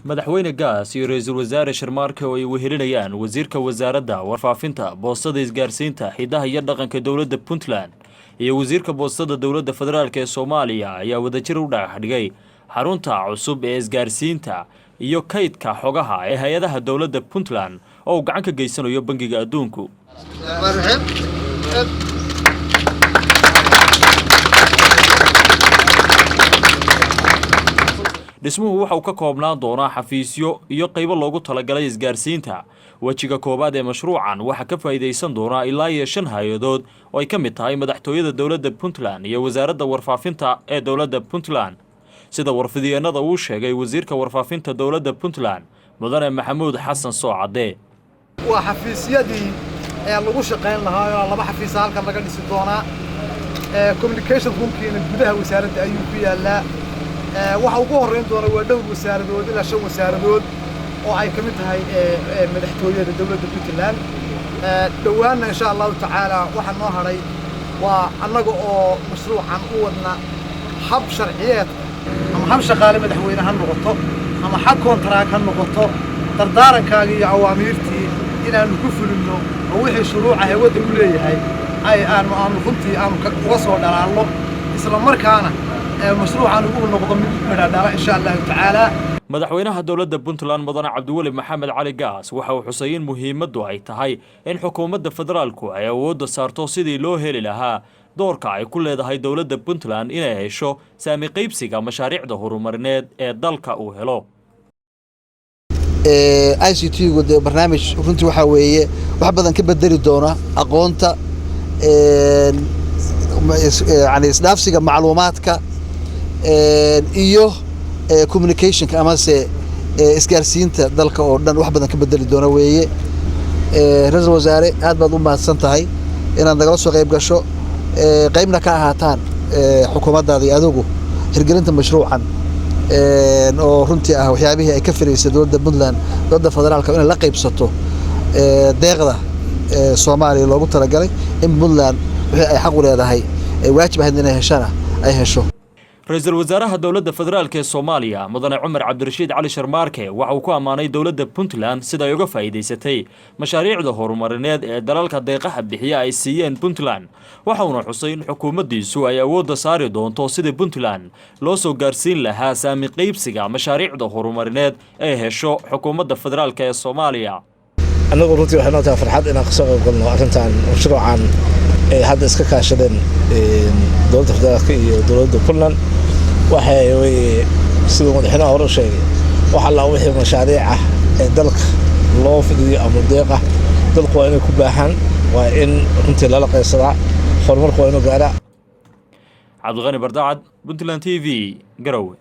Madaxweyne Gaas iyo Ra-iisul Wasaare Sharmaarke oo ay wehelinayaan wasiirka wasaaradda warfaafinta, boostada, isgaarsiinta, hidaha iyo dhaqanka dowladda Puntland iyo wasiirka boostada dowladda federaalk ee Soomaaliya ayaa wadajir u dhagax dhigay xarunta cusub ee isgaarsiinta iyo kaydka xogaha ee hay-adaha dowladda Puntland oo uu gacan ka geysanayo Bangiga Adduunku. Dhismuhu waxa uu ka koobnaan doonaa xafiisyo iyo qaybo loogu talagalay isgaarsiinta. Wejiga koowaad ee mashruucan waxaa ka faa'iidaysan doonaa ilaa iyo shan hay-adood oo ay ka mid tahay madaxtooyada dowladda Puntland iyo wasaaradda warfaafinta ee dowladda Puntland, sida warfidiyeenada uu sheegay wasiirka warfaafinta dowladda Puntland, Mudane Maxamuud Xasan Soocadde. Waa xafiisyadii ee lagu shaqayn lahaa oo laba xafiisa halkan laga dhisi doonaa. Communication roomkiina gudaha wasaaradda ayuu ku yaallaa. Waxa ugu horrayn doona waa dhowr wasaaradood, ilaa shan wasaaradood oo ay ka mid tahay madaxtooyada dowladda Puntland. Dhowaanna, insha Allahu tacaala, waxaa noo hadhay waa annaga oo mashruucan u wadna hab sharciyeedka ama hab shaqaale madaxweyne ha noqoto ama xag contract ha noqoto, dardaarankaaga iyo awaamiirtii inaannu ku fulinno oo wixii shuruuca ee waddanku leeyahay ay aanu runtii aanu uga soo dhalaalno, isla markaana mashruucan ugu noqdo mid midhadhala, insha Allahu tacaala. Madaxweynaha dowladda Puntland, Mudane Cabdiweli Maxamed Cali Gaas, waxa uu xusay in muhiimaddu ay tahay in xukuumadda federaalku ay awoodda saarto sidii loo heli lahaa doorka ay ku leedahay dowladda Puntland inay hesho saami qaybsiga mashaariicda horumarineed ee dalka uu helo. ICT-gu dee barnaamij runtii waxaa weeye wax badan ka bedeli doona aqoonta, yani isdhaafsiga macluumaadka iyo communicationka amase isgaarsiinta dalka oo dhan wax badan ka bedeli doona weeye. Ra-iisul wasaare, aad baad u mahadsan tahay inaad nagala soo qayb gasho, qaybna ka ahaataan xukuumaddaada iyo adigu hirgelinta mashruucan oo runtii ah waxyaabihii ay ka filaysay dowladda Puntland dowladda federaalka inay la qaybsato deeqda Soomaaliya loogu talagalay, in Puntland wixii ay xaq u leedahay ay waajib ahayd inay heshana ay hesho. Ra-iisul wasaaraha dowladda federaalk ee Soomaaliya, Mudane Cumar Cabdirashiid Cali Sharmaarke, waxa uu ku ammaanay dowladda Puntland sida ay uga faa'iidaysatay mashaariicda horumarineed ee dalalka deeqaha bixiya ay siiyeen Puntland. Waxauna xusay in xukuumaddiisu ay awoodda saari doonto sidii Puntland loo soo gaarsiin lahaa saami qaybsiga mashaariicda horumarineed ee hesho xukuumadda federaalk ee Soomaaliya. Annagu runtii waxay noo tahay farxad inaan kasoo qayb galno arrintan, mashruucan ay hadda iska kaashadeen dowladda federaalka iyo dowladda Puntland. Waxay weye, siduu madaxweynaha hore u sheegay, wax allaa wixii mashaariic ah ee dalka loo fidiyo ama deeq ah, dalku waa inay ku baahan, waa in runtii lala qaybsadaa, horumarku waa inuu gaaraa. Cabdiqani Bardacad, Puntland TV, Garowe.